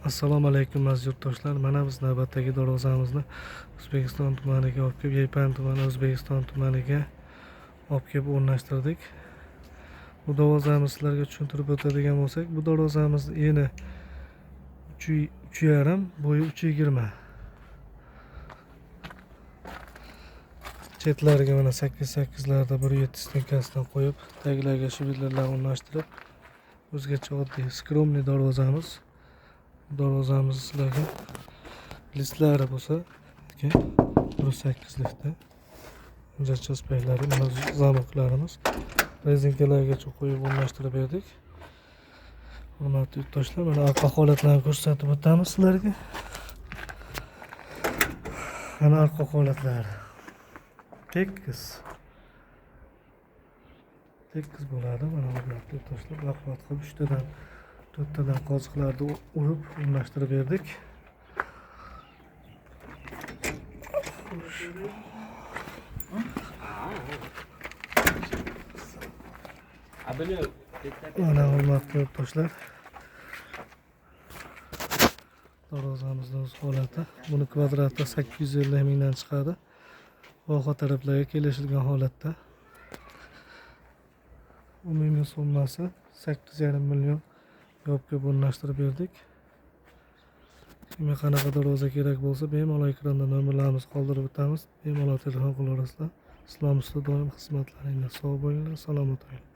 Assalomu alaykum, aziz yurtdoshlar. Mana biz navbatdagi darvozamizni O'zbekiston tumaniga olib kelib, Yaypan tumani O'zbekiston tumaniga olib kelib o'rnashtirdik. Bu darvozamizni sizlarga tushuntirib o'tadigan bo'lsak, bu darvozamiz eni 3,5, bo'yi 3,20. Chetlariga mana 8-8larda 1,7 stenkasidan qo'yib, tagilarga shibitlarlar o'rnashtirib, o'zgacha oddiy skromniy darvozamiz. Darvozamiz sizlarga listlari bo'lsa, 1.8likda spaylari, mana zamoklarimiz, rezinkalargacha qo'yib o'rnashtirib berdik. Hurmatli yurtdoshlar, mana orqa holatlarni ko'rsatib o'tamiz sizlarga. Mana orqa holatlari. Tekis. Tekis bo'ladi. Mana hurmatli yurtdoshlar, baquvvat qilib 3 tadan 4 tadan qoziqlarni urib o'rnashtirib berdik. Mana hurmatli yurtdoshlar, darvozamizni o'z holati. Buni kvadrati 850 mingdan chiqadi. Voha taraflarga kelishilgan holatda. Umumiy summasi 8,5 million yopib o'rnashtirib berdik. Kimga qanaqa darvoza kerak bo'lsa, bemalol ekranda nomerlarimizni qoldirib o'tamiz. Bemalol telefon qilaverasizlar. Islom ustida doim xizmatlaringda. Sog' bo'linglar, salomat bo'linglar.